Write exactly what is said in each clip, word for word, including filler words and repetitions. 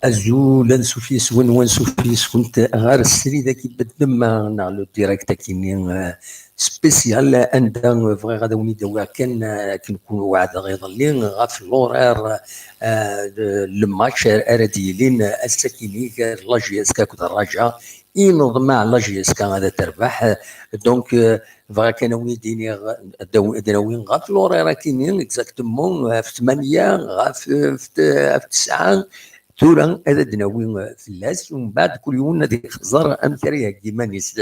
Azul, ansuf yes-wen, wansuf yes-went ɣer srid-agi n ddemma neɣ le direct-agi-nni, eh, spécial, anda, eh, bɣiɣ ad awen-id-awiɣ kan, eh, akken kun weɛdeɣ iḍelli, ɣef l'horaire, eh, de, le match ara d-yilin, eh, ass-agi-nni gar la J S K akked Raja. Ineḍma la J S K ad terbeḥ. Donc, euh, bɣiɣ kan ad wen-id-iniɣ, ad aw-, ad awen-iniɣ ɣef l'horaire-agi-nni, exactement, ɣef tmanya, ɣef, ɣef t-, ɣef tesɛa. Tura ad d-nawi, euh, fell-as, umbeɛd kul yiwen ad ixẓer amek ara iheggi iman-is.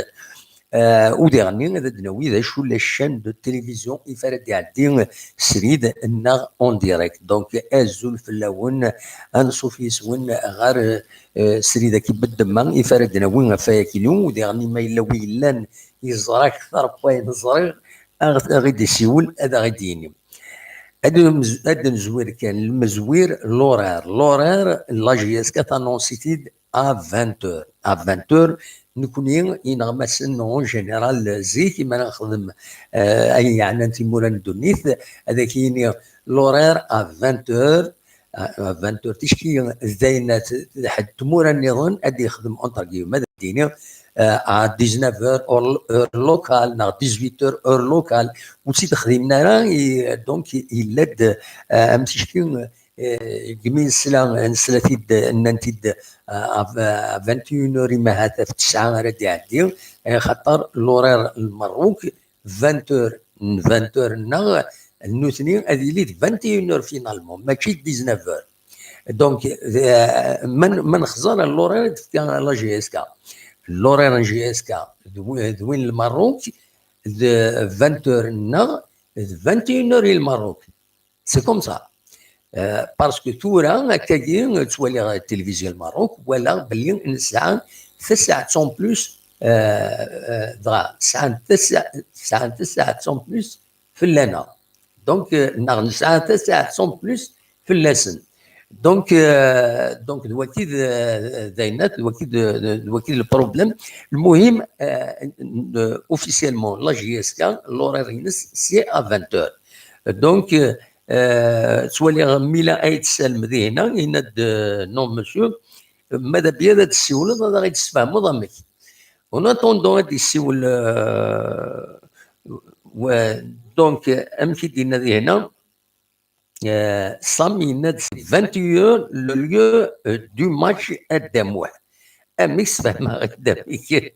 Euh, u diɣenni ad d-nawi d acu la chaîne de télévision i ara d-iɛeddi srid neɣ en direct. Donc, azul fell-awen, ansuf yes-wen ɣer, euh, srid-agi n ddemma i ara d-nawi ɣef wayagi-nni, u diɣenni ma yella wi yellan yeẓra akteṛ n wayen ẓriɣ, aɣ-, aɣ-id-isiwel, ad aɣ-id-yini. Ad nemz-, ad nezwir kan, lemzwir, l'horaire. L'horaire, la J S K tanonsit-id à vingt heures. À vingt heures, nekni ineɣmasen en général zik, mi ara nexdem, euh, ayen yeɛnan timura n ddunit, ad ak-yini l'horaire à vingt heures, à, à vingt heures ticki, d ayen at-, ḥedd tmura nniḍen ad yexdem entre guillemets, ad d-yini, euh, à dix-neuf heures, heure, heure locale, neɣ dix-huit heures, heure locale, ur tt-id-xdimen ara, i, donc, yella-d, euh, am ticki, euh, deg mi nesla, nesla-t-id, nnan-t-id, euh, à, à vingt et une heures, imahat ɣef tesɛa ara d-iɛeddi, euh, xaṭer l'horaire n Lmerruk, vingt heures, n vingt heures nneɣ nutni ad yili d vingt et une heures finalement, mačči d dix-neuf heures. Donc, euh, ma n-, ma nexẓer l'horaire i d-tefka la J S K. L'horaire n J S K d wi-, d win n Lmerruk, d vingt heures nneɣ d vingt et une heures i Lmerruk. C'est comme ça. Euh, parce que tura, akkagi, ttwaliɣ tilivizyu n Lmerruk, walaɣ belli nesɛa tasaɛet en plus, euh, euh, dɣa, sɛan tasaɛet, sɛan tasaɛet en plus fell-aneɣ. Donc, euh, neɣ nesɛa tasaɛet en plus fell-asen. Donc, euh, donc, d waki d, d ayen akk, d waki d, d waki d le problème. Lmuhim, euh, euh, officiellement, la J S K, l'horaire-ines, c'est à vingt heures. Donc, euh, euh, ttwaliɣ Mila Ayt Salem dihin-a, yenna-d, euh, non, monsieur, ma d abya ad d-tessiwleḍ, ad aɣ-d-tessefhmeḍ amek. En attendant, ad d-yessiwel, euh, wa-, donc, amek i d-yenna dihin-a, euh, Sam yenna-d c'est vingt et une heures le lieu, euh, du match à Damois. Amek sfehmeɣ-ak-d amek?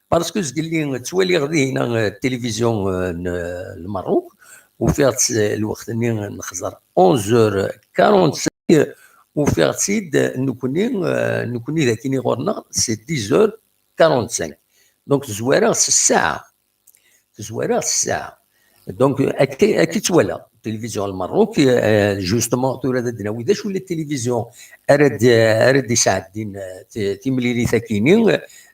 Parce que zgelli ttwaliɣ dihin, euh, tilivizyu, euh, n, euh, Lmerruk, ufiɣ-tt, euh, lweqt-nni nexẓer onze heures quarante-cinq, euh, ufiɣ-tt-id, euh, nekni, euh, nekni d akini ɣur-neɣ, c'est dix heures quarante-cinq. Donc, tezwar-aɣ s ssaɛa. Tezwar-aɣ s ssaɛa. Donc, akka, akka i tt-walaɣ. Tilivizyu n Lmerruk, euh, justement, tura ad d-nawi d acu la tilivizyu ara d-, ara d-isɛeddin, euh, ti-, timlilit-akini,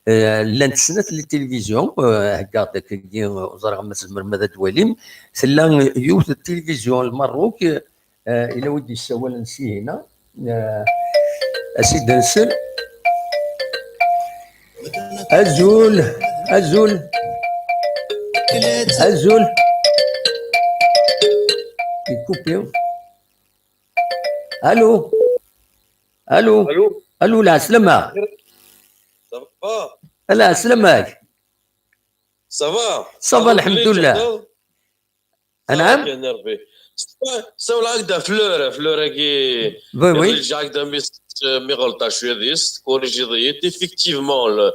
euh, llant snat la tilivizyu, euh, heggaɣ-d akkagi, euh, ur ẓriɣ ma tzemrem ad d-twalim. Tella yiwet n tilivizyu n Lmerruk, euh, yella wi d-yessawalen si hina. Euh, a s-id-nsel. Azul, azul, azul. Yekkupi. Allô? Allô? Allô? Allô, lɛeslama. Ça va? Lɛeslama-k. Ça va? Ça va, alhamdulillah. Anɛam? Ssawleɣ-ak-d ɣef l'heure, ɣef l'heure-agi. Oui, oui. Ǧǧiɣ-ak-d amis, mi ɣelṭeɣ cwiya deg-s, corrigiḍ-iyi-d. Effectivement, le,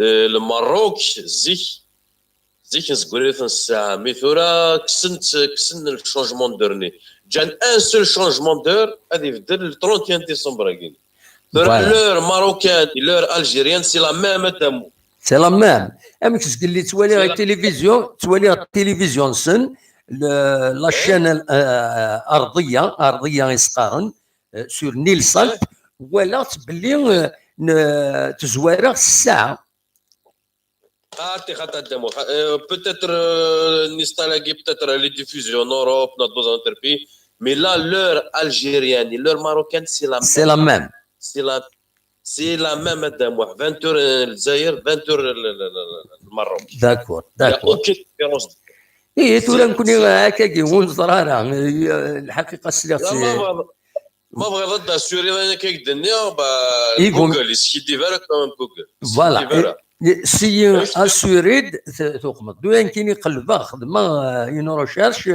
euh, le Maroc, zik, zik nezguri-ten ssaɛa. Mi tura kksen, kksen le changement d'heure-nni. Ǧǧan un seul changement d'heure, ad ibeddel le trente et un décembre-agi. Tura, voilà, l'heure marocaine, l'heure algérienne, c'est la même, a Dda Mmu. C'est la même. Amek zgelli ttwaliɣ tilivizyu, ttwaliɣ tilivizyu-nsen, le, la chaîne, euh, Ardiya, Ardiya i s-qqaren, euh, sur Nilsat, walaɣ-tt belli, euh, n-, tezwar-aɣ s ssaɛa. Xaṭi, xaṭi, a Dda Mmu. Euh, peut-être, euh, Nilsat-agi, peut-être les diffusions en Europe, dans d'autres pays. Mais là, l'heure algérienne et l'heure marocaine, c'est la même. C'est la même. C'est la C'est la même, a Dda Muḥ, vingt heures, euh, Lezzayer, vingt heures, euh, le, le, le, le Maroc. D'accord, Il n'y a d'accord. Aucune différence. Ihi tura nekkni akkagi ur neẓri ara. Lḥaqiqa sliɣ Ma bɣiḍ ad d-assuriḍ ayen akka i k-d-nniɣ, Google, yeskiddib ara quand même Google. Voilà. Si assurid tuqmeḍ. Du ayen kini qelbeɣ, xedmeɣ euh, une recherche,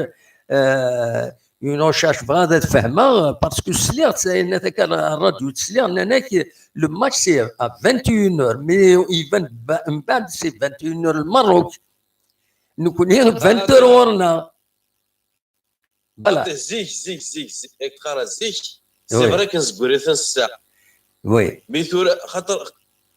euh, une recherche bɣiɣ ad fehmeɣ, parce que sliɣ, ayen akka rradyu tesliɣ, nnan-ak le match c'est à vingt et une heures, mais iban mbaɛd c'est vingt et une heures le Maroc. Nekkni vingt heures ɣur-neɣ. Voilà. Zik, zik, zik, zik, zik, c'est vrai akken zegri-ten ssaɛa. Oui. Mais tura, xaṭer,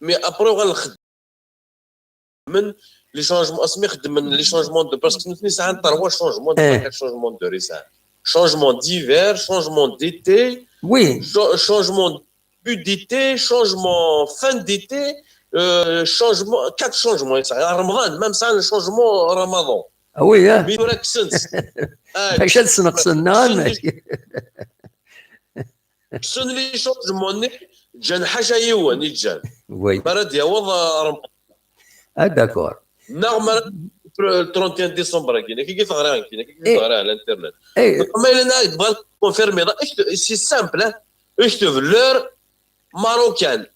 mais après uɣal xedmen les changements, asmi xedmen les changements de, parce que nutni sɛan trois changements, quatre changements d'heure i sɛan. Changement d'hiver, changement d'été, oui. Changement début d'été, changement fin d'été, euh, changement, quatre changements. Ramadan, même ça, le changement Ramadan. Ah oui, hein? Mais il y aura que ça. Bac ad sneqsen, neɣ amek? Kksen les changements-nni, ǧǧan ḥaca yiwen i ǧǧan. Oui. Mi ara d-yaweḍ Ramadan. Ah, d'accord. Neɣ mi ara le trente et un décembre-agi, nekk i teɣra, nekk i teɣra à l'internet. Ma yella ad bɣiɣ confirmer, c'est simple, hein. Ikteb l'heure marocaine.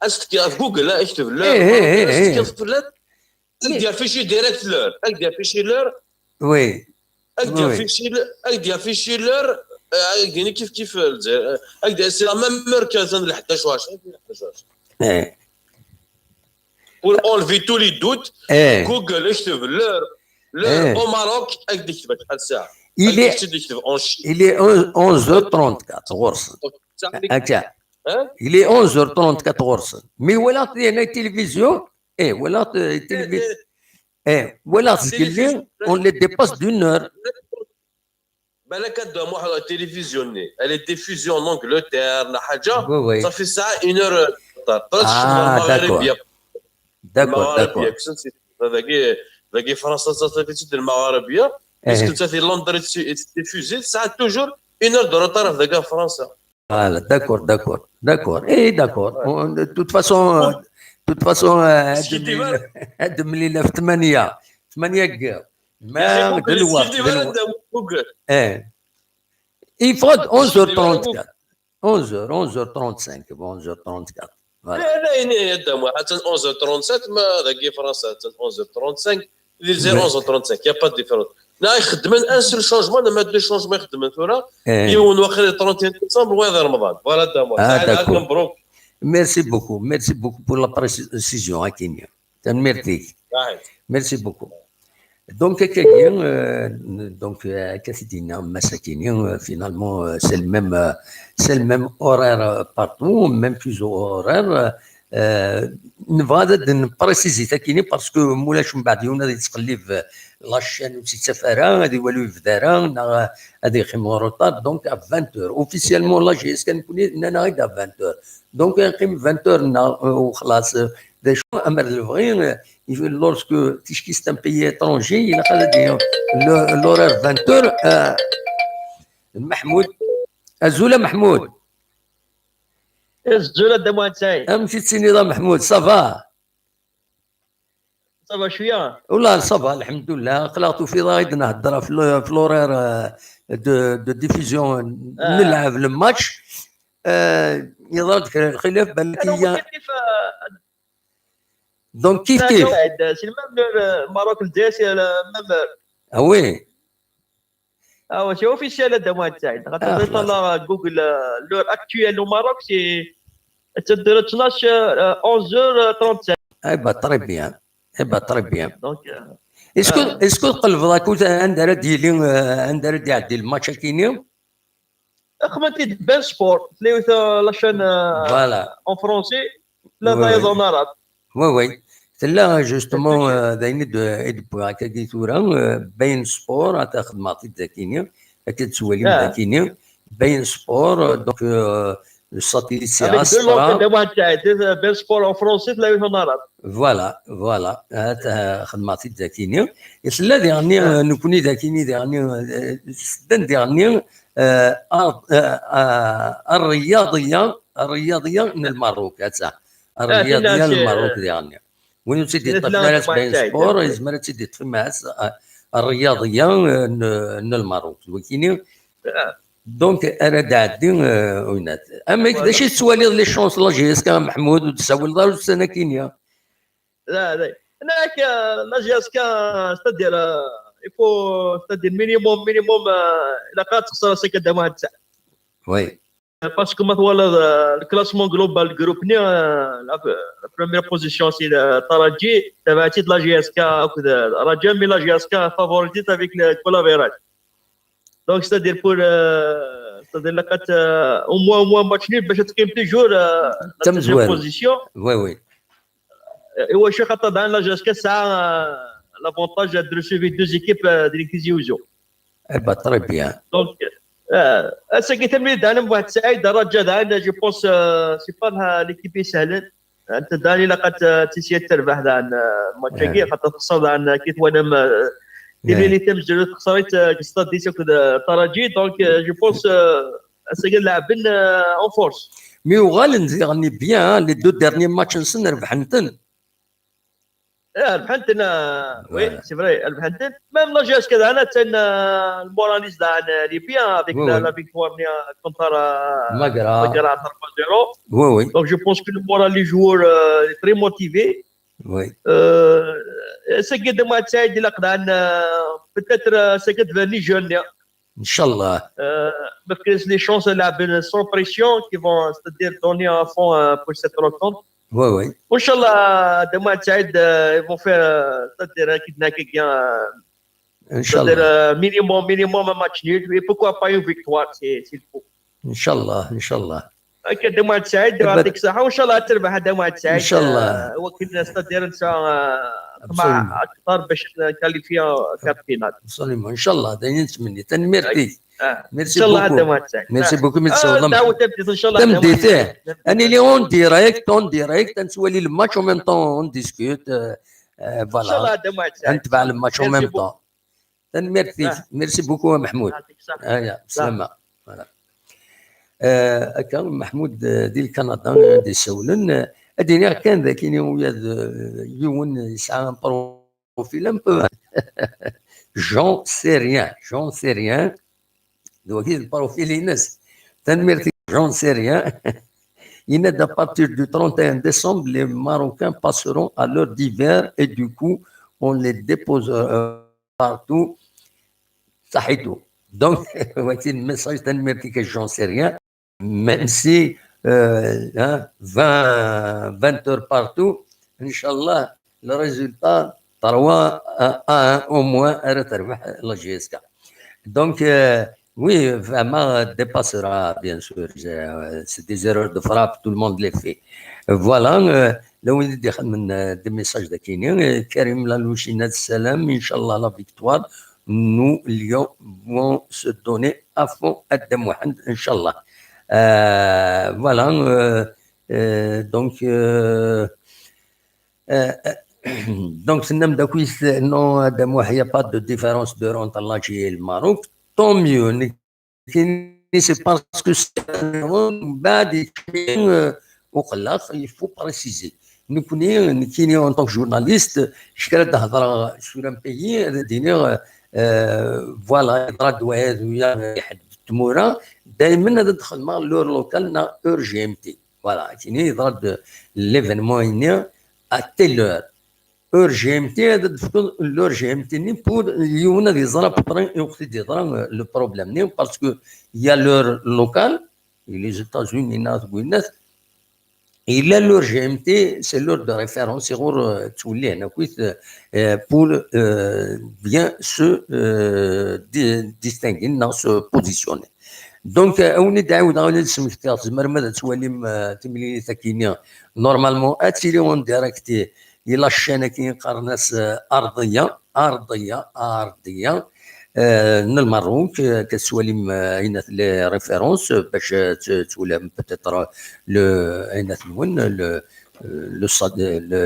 Ad s-tekkiḍ ɣef Google, ad ikteb l'heure marocaine, ad s-tekkiḍ fell-as, ad d-yaffici direct l'heure. Ad d-yaffici l'heure. Oui. Ad d-yaffici l'heure. Ad d-yini kif kif Lezzayer. C'est la même heure kan, atan lḥdac u ɛecrin. Eh. Pour enlever tous les doutes, Eh. Google, ikteb l'heure. L'heure au Maroc, ad d-ikteb acḥal ssaɛa. Il est, il est onze heures trente-quatre ɣur-sen. Akka. Il est onze heures trente-quatre ɣur-sen. Mais walaɣ-t di la télévision. Eh, walaɣ-t di la télévision. Eh, walaɣ-t zgelli, on les dépasse d'une heure. Balak a Dda Muḥ, la télévision-nni, elle est diffusée en Angleterre, neɣ ḥaǧa, oui, oui. Ça fait ça une heure. Ah, d'accord. D'accord, d'accord. Dagi, dagi Fransa, ça fait de Lmaɣribya. Puisque ça fait Londres, c'est diffusé, ça a toujours une heure de retard avec Fransa. Voilà, d'accord, d'accord, d'accord. Eh, d'accord. De toute façon, euh, de toute façon, euh, deux mille neuf, ثمانية. ثمانية. Mais de loin, de loin. Eh. Il faut onze heures trente-quatre. onze heures, onze heures trente-cinq, onze heures trente-quatre. Voilà. لا، لا، يعني، هذا هو. حتى onze heures trente-sept، ما هذا كي فرنسا، حتى onze heures trente-cinq، les onze heures trente-cinq، y a pas de différence. لا، يخدمن un seul changement، ما deux changements يخدمن ثورة. يوم واخر trente et un décembre، وهذا رمضان. Voilà، هذا هو. مبروك. Merci beaucoup. Merci beaucoup pour la précision, Hakimi. Tanemmirt-ik. Merci beaucoup. Donc, akkagi, euh, donc, euh, akka t-id-yenna Mass Hakimi, euh, finalement, euh, c'est le même, euh, c'est le même horaire, euh, partout, même fuseau horaire. Euh, nebɣa ad d-nprécisi takini, parce que mulac mbeɛd yiwen ad yettqellib, euh, la chaîne ur tt-yettaf ara, ad iwali ur yebda ara, neɣ, euh, ad yeqqim en retard. Donc, à vingt heures. Officiellement, la J S K nekkni nnan-aɣ-id à vingt heures. Donc, ad yeqqim vingt heures, neɣ, euh, u xlaṣ, euh, d acu, amer d lebɣi, euh, lorsque ticki c'est un pays étranger, ilaq ad d-yini l'horaire vingt heures. Euh, Mahmoud. Azul a Mahmoud. Azul a Dda Muḥend Saɛid. Amek i tettiniḍ a Mahmoud, ça va? Ça va cwiya. Wallah, ça va, lḥemdullah. Aql-aɣ tufiḍ-aɣ-id nhedder ɣef l'horaire, euh, de, de diffusion n lɛeb, le match. Euh, yeḍra-d kra n lxilaf, balak iya. Donc, kif kif. C'est le même heure, euh, Maroc, Lezzayer, c'est le même heure. Ah oui. Ah ouais, c'est officiel, Dda Muḥend Saɛid. Quand tu vas sur Google, euh, l'heure actuelle au Maroc, c'est, c'est de tnac, euh, onze heures trente-sept. Eh ben, très bien. Eh ben, très bien. Donc, euh, est-ce que, est-ce que tqelbeḍ akud anda ara d-yili, euh, anda ara d-iɛeddi le match akini? Xedmen-t-id Bein Sport, tella yiwet, euh, la chaîne, euh, en français, tella tayeḍ en arabe. Oui, oui. Tella, justement, euh, d ayen i d-wwiɣ akkagi tura, euh, Bein Sport, ata xedmeɣ-t-id dakini, akka d-tettwalim dakini. Bein Sport, euh, donc, euh, le satellite, c'est Astra. Bein Sport en français, tella yiwet en arabe. Voilà, voilà. Ata xedmeɣ-t-id dakini. Tella diɣenni, euh, nekkni dakini, diɣenni, euh, sddan diɣenni, euh, ar-, euh, euh, الرياضية الرياضيه من الماروك هذا. الرياضيه من الماروك ديالنا. وين تيدي طفل على سبعين سبور يزمر تيدي طفل مع الرياضيه من الماروك ولكن. دونك انا داعدي وينات اما كذا شي تسوالي لي شونس لا جي اس كا محمود وتساوي الدار والسنه كينيا. لا لا. هناك لا جي اس كا ستادير يفو ستادير مينيموم مينيموم. الا قات تخسر سكه دابا هاد الساعه. وي. باسكو ما طوال الكلاسمون جلوبال جروب ني لا بروميير بوزيسيون سي الترجي تبعتي لا جي اس كا اكد الرجاء مي لا جي اس كا فافوريتي افيك كولا فيراج. دونك ستادير بور ستادير لقات او موان او موان ماتش نيل باش تقيم توجور تمزوال بوزيسيون. وي وي. ايوا شي خاطر دان لا جي اس كا ساعه لافونتاج دو سوفي دو زيكيب ديال تيزي وزو. اي با تري بيان. دونك اساكي تمرين دان بواحد سعيد الرجاء دان جو بونس سي با ليكيب يسهلن. انت داني لقد تيسيا تربح دان الماتش كي خاطر تخسر دان كي توانم تيميني تمزل تخسريت كستاد ديسا كد الترجي دونك جو بونس اساكي لاعبين اون فورس. مي وغالن زيغني بيان لي دو ديرني ماتش نسن ربحنتن. ايه ربحنتنا وي سي فري ربحنتن. ميم لا جي اس كذا انا تن الموراليز دان لي بيان افيك لا فيكتوار كونتر ماكرا ماكرا أربعة صفر. وي وي. دونك جو بونس كو لو مورال لي جوور تري موتيفي. وي. سكيد ما تساعد الا قدان بتاتر سكيد فاني جون. ان شاء الله. ما فكرش لي شونس لعب سون بريسيون كي فون ستادير دوني ا فون بور سيت روكونت. وي وي. وان شاء الله دابا تساعد يفون فير ستادير كي دنا كي ان شاء الله. مينيموم مينيموم ماتش نيل اي بوكوا با اون فيكتوار سي سي الفو. ان شاء الله ان شاء الله. هكا دمعة سعيد يعطيك الصحة وان شاء الله تربح دمعة سعيد ان شاء الله. وكنا ستادير نسا طمع اكثر باش نكاليفيا كاب فينال. ابسوليمون ان شاء الله داين نتمني تنميرتي. ميرسي ان شاء الله بوكو. دمعة سعيد. ميرسي بوكو ميرسي والله. دعوة تبديت ان شاء الله تمديتي. انا لي اون ديريكت اون ديريكت نسوالي الماتش او ميم طون اون ديسكوت. فوالا ان شاء الله دمعة سعيد. نتبع الماتش او ميم طون. تنميرتي ميرسي بوكو محمود. يعطيك الصحة. هيا بسلامة. فوالا. هكا محمود دي الكندا دي سولن اديني كان ذاكيني ويا يون يسعى بروفيل ان بو. جون سي ريان جون سي ريان. دو اكيد البروفيل ينس. تنميرتي جون سي ريان. يناد à partir du trente et un décembre les Marocains passeront à l'heure d'hiver et du coup on les dépose partout. صحيتو. دونك هو الميساج تنميرتي كجون سي ريان. ميم سي 20 20 heures partout ان شاء الله. Le résultat trois à un au moins راه تربح la J S K. Donc oui, vraiment dépassera bien sûr. C'est des erreurs de frappe, tout le monde les fait. Voilà. لو يدي من des messages داكيني كريم لالوشينات السلام ان شاء الله la victoire. Nous Lions vont se donner à fond قدام واحد ان شاء الله. Voilà. Donc donc سنم داكويس نو دموح il n'y a pas de différence de entre l'Algérie et le Maroc. Tant mieux. C'est parce que c'est بعد وقلاخ il faut préciser. نكوني نكيني en tant que journaliste شكرا تهضر sur un pays ديني. Voilà هضرة دوايات ويا حد التمورة دائما هذا دخل مع l'heure locale نا heure G M T. Voilà كيني هضرة l'événement هنا à telle heure. Heure G M T هذا دفكر l'heure G M T ني pour اليوم هذا يزرى بطري وقت يزرى le problème ني parce que il y a l'heure locale. Les États-Unis ناس ويناس. Il a l'heure G M T, c'est l'heure de référence. يغور تولي هنا كويس pour bien se distinguer, se positionner. Donc اوني دعاود غادي نسمك تزمر ماذا تواليم تمليلي تاكينيا. Normalement اتيلي اون ديريكت. الا الشانه كي قرناس ارضيه ارضيه ارضيه. آه، من المروك، آه، كتسوالي م-، عينات لي ريفيرونس باش ت-، تولهم بوتيتر لو، عينات نون، لو، لو صاد-، لو،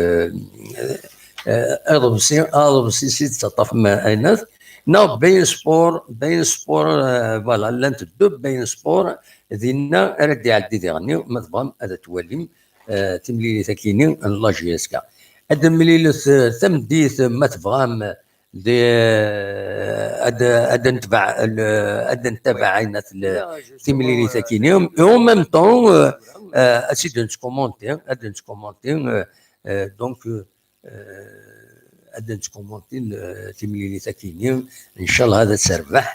آه، اضبسي، اضبسي سي تسطف م-، عينات. Neɣ Bein Sport, Bein Sport, euh, voilà, llant deux Bein Sport, dinna ara d-iɛeddi diɣenni, ma tebɣam ad twalim, euh, timlilit akini n la J S K. Ad nemlilet, euh, tameddit, ma tebɣam, d, euh, ad, ad ntabaɛ, ad ntabaɛ ayen at l-, timlilit akini. Et en même temps, euh, euh, ad tt-id-nettkumanti, ad nettkumanti, euh, euh, donc, euh, euh, ad nettkumanti, euh, timlilit akini. Ncallah ad terbeḥ.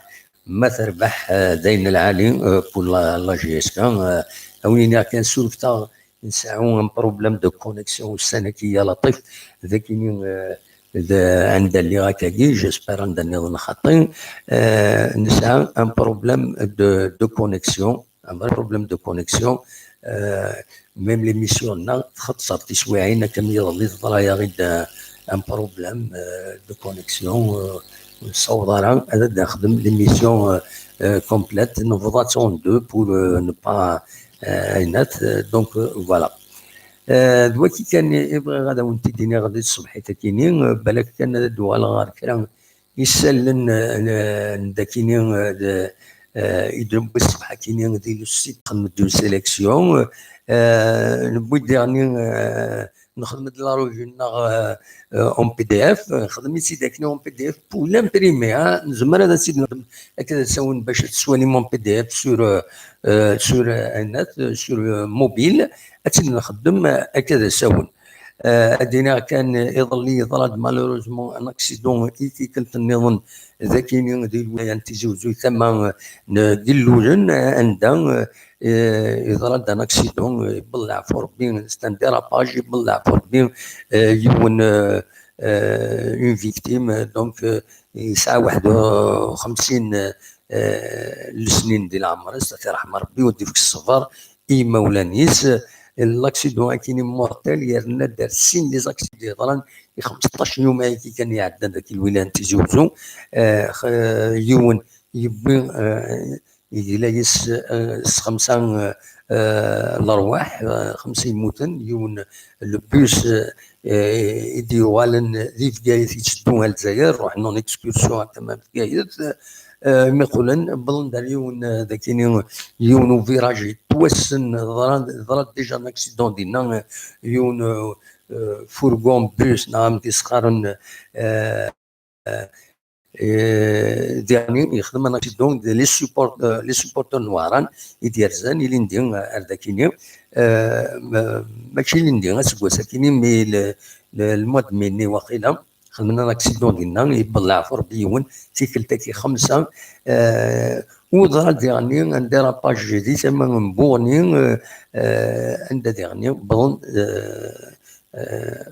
Ma terbeḥ, euh, d ayen lɛali, euh, pour la, la J S K. Euh, a wen-iniɣ kan surfet-aɣ, nseɛɛu un problème de connexion ussan-agi, ya Laṭif, d akini, euh, d anda lliɣ akkagi, j'espère anda nniḍen xaṭi, euh, nesɛa un problème de, de connexion, un vrai problème de connexion, euh, même l'émission-nneɣ txeṣṣer tiswiɛin, akken iḍelli teḍra-yaɣ-id, euh, un problème, euh, de connexion, euh, ur nessaweḍ ara ad d-nexdem l'émission, euh, euh, complète, nebḍa-tt en deux pour, euh, ne pas, euh, ayen at, euh, donc, euh, voilà. Euh, d wagi kan i bɣiɣ ad awen-t-id-iniɣ di tṣebḥit-akini, euh, balak kan ad d-uɣaleɣ ɣer kra isallen, euh, n, n dakini, euh, d, euh, i d-newwi ṣṣbeḥ akini di le site d'une sélection, euh, newwi-d diɣenni, euh, nexdem-d la revue-nneɣ, euh, euh, en P D F, euh, nexdem-itt-id akken en P D F pour l'imprimer, hein, nezmer ad tt-id-nexdem akka d asawen bac ad tt-twalim en P D F sur, euh, euh, sur, euh, ayen at, euh, sur, euh, mobile, ad tt-id-nxeddem, euh, akka d asawen. Euh, ad d-iniɣ kan, euh, iḍelli yeḍra-d malheureusement un accident i tikkelt nniḍen dakini di lwilaya n Tizi Uzzu, tama, euh, n Gillulen, euh, anda, euh, euh, yeḍra-d un accident, euh, yewweḍ leɛfu Rebbi, c'est un dérapage, yewweḍ leɛfu Rebbi, euh, yiwen, euh, euh, une victime, euh, donc, euh, yesɛa waḥed u xemsin, euh, lesnin di leɛmer-is, ad t-iṛḥem Rebbi, u ad d-ifk ṣṣber i yimawlan-is. L'accident akini mortel, yerna-d ar sin les accidents yeḍran i xemseṭṭac n yum-agi kan iɛeddan deg lwilaya n Tizi Uzzu. Euh, x-, yiwen yewwi, euh, yegla yes, euh, s xemsa, euh, euh, lerwaḥ, euh, xemsa yemmuten, yiwen le bus, euh, euh, i d-yuɣalen di Bgayet yetteddu ar Lezzayer, ruḥen en excursion ar tama n Bgayet, euh, mi qqlen, wwḍen-d ar yiwen, euh, dakini, yiwen uviraj yettwassen, ḍra-, ḍra-d déjà un accident dinna, euh, yiwen, euh, euh, fourgon bus, neɣ amek i s-qqaren, euh, euh, diɣenni yexdem un accident d les support-, euh, les supporters n Wehran i d-yerzan ilindi, euh, ar dakini, euh, ma-, mačči ilindi, aseggas akini, mais le, le, le mois de mai-nni waqila, xedmen un accident dinna, yewweḍ leɛfu Rebbi yiwen, tikkelt-agi xemsa, euh, u ḍra diɣenni un dérapage di tama n Buɣni, euh, euh, anda diɣenni wwḍen, euh, euh,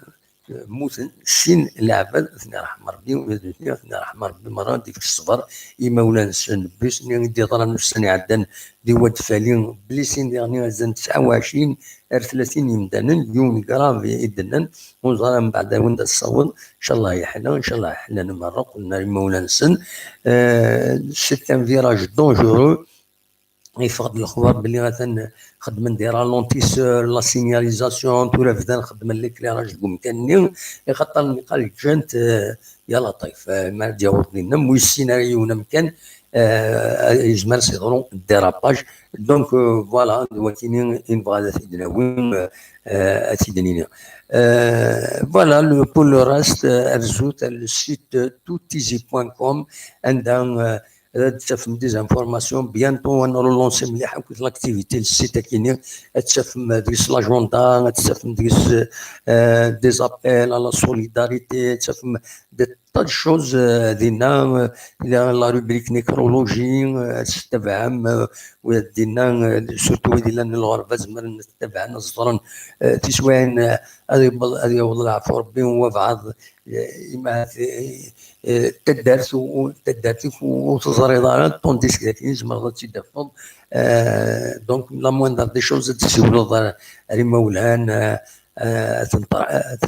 mmuten sin leɛbad, ad ten-iṛḥem Rebbi, ula d nutni ad ten-iṛḥem Rebbi merra, ad d-ifk ṣṣber i imawlan-nsen. Bus-nni i d-yeḍran ussan iɛeddan di Wad Fali, blessés diɣenni azal n tesɛa u ɛecrin ar tlatin yemdanen, yiwen grave i d-nnan, ur neẓri mbeɛd a wen-d tessaweḍ, ncallah yeḥla, ncallah ḥlan merra, qqlen ar imawlan-nsen. Euh, c'est un virage dangereux. Yeffeɣ-d lexbar belli atan xeddmen des ralentisseurs, la signalisation, tura bdan xeddmen l'éclairage deg umkan-nni, ixaṭer nniqal ǧǧan-t, euh, ya Laṭif, euh, ma ad yaweḍ dinna, mu yessin ara yiwen amkan, euh, yezmer ad s-yeḍru dérapage. Donc, euh, voilà, d wakini i nebɣa ad t-id-nawi, euh, euh, ad t-id-nini. Euh, voilà, le, pour le reste, euh, rzut ar le site toutizi point com, anda, euh, ad tafem des informations. Bientôt ad nrelancer mliḥ akk l'activité n site-agi-nni. Ad tafem deg-s l'agenda, ad tafem deg-s, euh, des appels à la solidarité, ad tafem des tas de choses, euh, dinna, euh, la, la rubrique nécrologie, euh, ad tettabaɛem, euh, u dinna, euh, surtout wid yellan lɣerba zemren ad ttabaɛen, ad ẓren, euh, tiswiɛin, euh, ad yewweḍ, ad yaweḍ leɛfu Rebbi, wabɛaḍ, euh, ima, euh, eh, taddart u, u, taddart-ik u, ur teẓriḍ ara, tandis que dakin tzemreḍ ad tt-id-tafeḍ. Eh, donc, la moindre des choses, ad tessiwleḍ ar, ar imawlan, eh, eh, ad ten-, ad,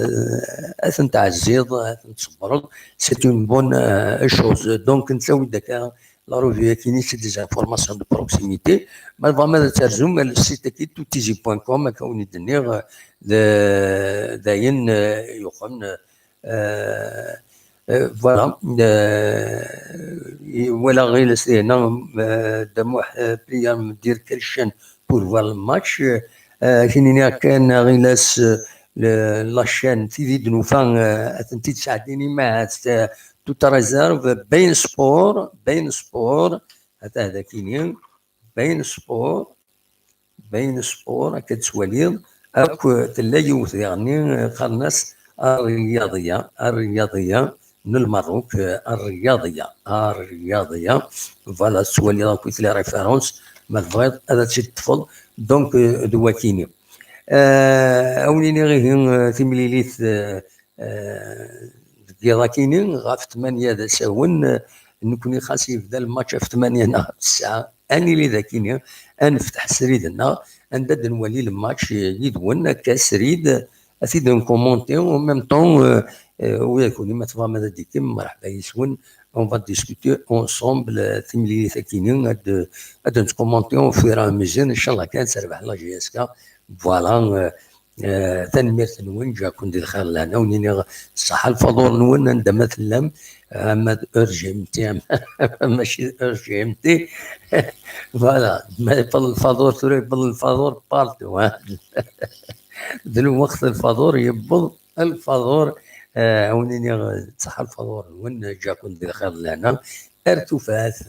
ad ten-tɛezziḍ, ad ten-tṣebbreḍ. C'est une bonne, eh, chose. Donc, nettawi-d akka la revue-agi-nni, c'est des informations de proximité. Ma tebɣam ad terzum, le site-agi, toutizi point com, akka wen-d-nniɣ, eh, d, d ayen, eh, yuqen, eh, Euh, voilà. Euh, walaɣ ɣilas dihna, euh, Dda Muḥ, euh, prière me dire quelle chaîne pour voir le match. Euh, kini kan ɣilas, euh, le- la chaîne tidi d-nufa, euh, ad tent-id-sɛeddin imahat, euh, toute réserve, Bein Sport, Bein Sport, ata da kini, Bein Sport, Bein Sport, akka tettwaliḍ, akk tella yiwet diɣenni, qqaren-as Rriyaḍiya, Rriyaḍiya n Lmerruk, Rriyaḍiya, Rriyaḍiya. Voilà, tettwaliḍ akk les références, ma tebɣiḍ ad tt-id-teṭṭfeḍ. Donc, euh, d wakini. Euh, a wen-iniɣ ihi, euh, timlilit, euh, euh, deg yiḍ akini, ɣef tmanya d asawen, euh, nekkni xas yebda lmatch ɣef tmanya neɣ ɣef ttesɛa, ad nili d akini, ad nefteḥ srid-nneɣ, anda d-nwali lmatch yid-wen, akka srid, ad t-id-nkumunti, en même temps, euh, euh, ula d kunwi ma tebɣam ad d-tekkim, merḥba yes-wen, on va discuter ensemble, euh, timlilit akini, ad, ad nettkumunti au fur et à mesure, inchallah kan, terbeḥ la J S K, voilà, euh, euh, tanemmirt-nwen, ǧǧaken di lxir lehna, wen-iniɣ ṣṣeḥḥa lfaḍur-nwen, anda ma tellam, ama d ur G M T, ama mačči d ur G M T, voilà, ma yewweḍ lfaḍur, tura yewweḍ lfaḍur partout, hein. D lweqt lfaḍur, yewweḍ lfaḍur, euh, a wen-iniɣ ṣṣeḥḥa lfaḍur-nwen, ǧǧaken di lxir lehna, ar tufat.